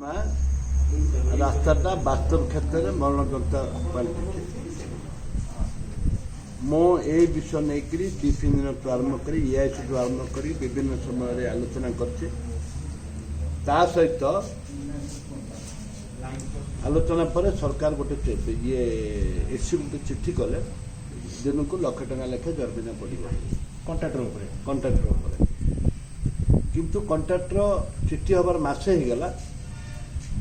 ମା ରାସ୍ତାଟା ବାସ୍ତବ କ୍ଷେତ୍ରରେ ମରଣଯନ୍ତା ପାଲଟିଛି। ମୁଁ ଏଇ ବିଷୟ ନେଇକରି ଚିଫ୍ ଇଞ୍ଜିନିୟରଠୁ ଆରମ୍ଭ କରି, ଇଆଇସିଠୁ ଆରମ୍ଭ କରି ବିଭିନ୍ନ ସମୟରେ ଆଲୋଚନା କରିଛି। ତା ସହିତ ଆଲୋଚନା ପରେ ସରକାର ଗୋଟେ ଇଏ ଏସି ଗୋଟେ ଚିଠି କଲେ, ଦିନକୁ 1 ଲକ୍ଷ ଟଙ୍କା ଲେଖାଏଁ ଜରିମାନା ପଡ଼ିବ। କଣ୍ଟ୍ରାକ୍ଟର ଉପରେ। କଣ୍ଟ୍ରାକ୍ଟର ଉପରେ। କିନ୍ତୁ କଣ୍ଟ୍ରାକ୍ଟର ଚିଠି ହେବାର ମାସେ ହେଇଗଲା,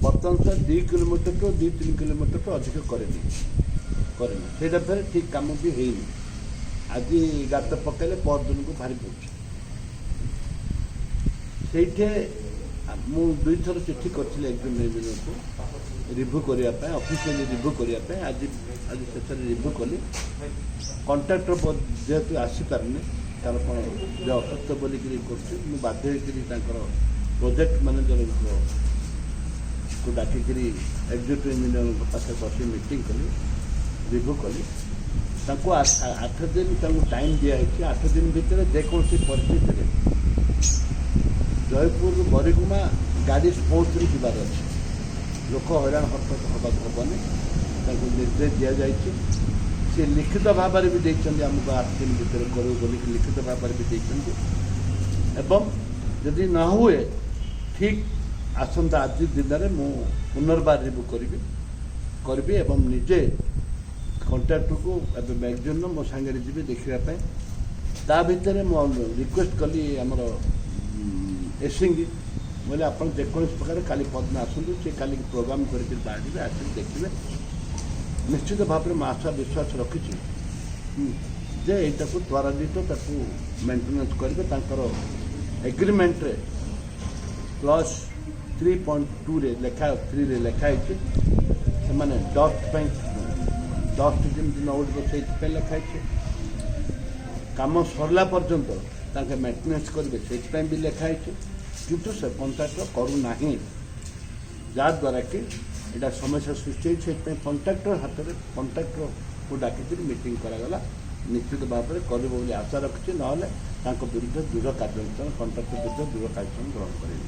ବର୍ତ୍ତମାନ ସାର୍ 2 କିଲୋମିଟରଠୁ 2-3 କିଲୋମିଟରଠୁ ଅଧିକ କରିନି। ସେଇଟା ଫେରେ ଠିକ୍ କାମ ବି ହେଇନି। ଆଜି ଗାତ ପକାଇଲେ ପରଦିନକୁ ବାହାରି ପଡ଼ୁଛି। ସେଇଠି ମୁଁ ଦୁଇଥର ଚିଠି କରିଥିଲି ଏକ୍ଜିକ୍ୟୁଟିଭ୍ ଇଞ୍ଜିନିୟରକୁ ରିଭ୍ୟୁ କରିବା ପାଇଁ, ଅଫିସିଆଲି ରିଭ୍ୟୁ କରିବା ପାଇଁ। ଆଜି ଶେଷରେ ରିଭ୍ୟୁ କଲି। କଣ୍ଟ୍ରାକ୍ଟର ଯେହେତୁ ଆସିପାରୁନି, ତାର କ'ଣ ଦେହ ଅସୁସ୍ଥ ବୋଲିକିରି କରୁଛି, ମୁଁ ବାଧ୍ୟ ହେଇକିରି ତାଙ୍କର ପ୍ରୋଜେକ୍ଟ ମ୍ୟାନେଜରଙ୍କୁ ଡାକିକିରି ଏକ୍ଜିକ୍ୟୁଟିଭ୍ ଇଞ୍ଜିନିୟରଙ୍କ ପାଖରେ ବସି ମିଟିଂ କଲି, ରିଭ୍ୟୁ କଲି। ତାଙ୍କୁ 8 ଦିନ ତାଙ୍କୁ ଟାଇମ୍ ଦିଆହେଇଛି। 8 ଦିନ ଭିତରେ ଯେକୌଣସି ପରିସ୍ଥିତିରେ ଜୟପୁରରୁ ବରିଗୁମା ଗାଡ଼ି ସ୍ମୁଥଲି ଯିବାର ଅଛି, ଲୋକ ହଇରାଣ ହରକତ ହେବାକୁ ହେବନି। ତାଙ୍କୁ ନିର୍ଦ୍ଦେଶ ଦିଆଯାଇଛି। ସେ ଲିଖିତ ଭାବରେ ବି ଦେଇଛନ୍ତି, ଆମକୁ 8 ଦିନ ଭିତରେ କରିବୁ ବୋଲିକି ଲିଖିତ ଭାବରେ ବି ଦେଇଛନ୍ତି। ଏବଂ ଯଦି ନ ହୁଏ, ଠିକ୍ ଆସନ୍ତା ଆଜି ଦିନରେ ମୁଁ ପୁନର୍ବାର ରିଭ୍ୟୁ କରିବି ଏବଂ ନିଜେ କଣ୍ଟ୍ରାକ୍ଟରକୁ ଏବେ ମ୍ୟାଗଜିନ୍ର ମୋ ସାଙ୍ଗରେ ଯିବି ଦେଖିବା ପାଇଁ। ତା ଭିତରେ ମୁଁ ରିକ୍ୱେଷ୍ଟ କଲି ଆମର ଏସିଙ୍କି ବୋଇଲେ, ଆପଣ ଯେକୌଣସି ପ୍ରକାର କାଲି ପରଦିନ ଆସନ୍ତୁ। ସେ କାଲି ପ୍ରୋଗ୍ରାମ୍ କରିକି ବାହାରିବେ, ଆସିକି ଦେଖିବେ। ନିଶ୍ଚିତ ଭାବରେ ମୁଁ ଆଶା ବିଶ୍ୱାସ ରଖିଛି ଯେ ଏଇଟାକୁ ତ୍ୱରାନ୍ୱିତ ତାକୁ ମେଣ୍ଟେନାନ୍ସ କରିବେ। ତାଙ୍କର ଏଗ୍ରିମେଣ୍ଟରେ କ୍ଲଜ୍ 3.2ରେ ଲେଖା, 3ରେ ଲେଖା ହେଇଛି, ସେମାନେ ଡଷ୍ଟ ପାଇଁ, ଡଷ୍ଟ ଯେମିତି ନ ଉଠିବ ସେଇଥିପାଇଁ ଲେଖା ହେଇଛି। କାମ ସରିଲା ପର୍ଯ୍ୟନ୍ତ ତାଙ୍କେ ମେଣ୍ଟେନାନ୍ସ କରିବେ, ସେଇଥିପାଇଁ ବି ଲେଖା ହେଇଛି। କିନ୍ତୁ ସେ କଣ୍ଟ୍ରାକ୍ଟର କରୁନାହିଁ, ଯାହାଦ୍ୱାରା କି ଏଇଟା ସମସ୍ୟା ସୃଷ୍ଟି ହେଇଛି। ସେଥିପାଇଁ କଣ୍ଟ୍ରାକ୍ଟର ହାତରେ, କଣ୍ଟ୍ରାକ୍ଟରକୁ ଡାକିକିରି ମିଟିଂ କରାଗଲା। ନିଶ୍ଚିତ ଭାବରେ କରିବ ବୋଲି ଆଶା ରଖିଛି। ନହେଲେ ତାଙ୍କ ବିରୁଦ୍ଧରେ ଦୃଢ଼ କାର୍ଯ୍ୟାନୁଷ୍ଠାନ, କଣ୍ଟ୍ରାକ୍ଟର ବିରୁଦ୍ଧରେ ଦୃଢ଼ କାର୍ଯ୍ୟାନୁଷ୍ଠାନ ଗ୍ରହଣ କରିବି।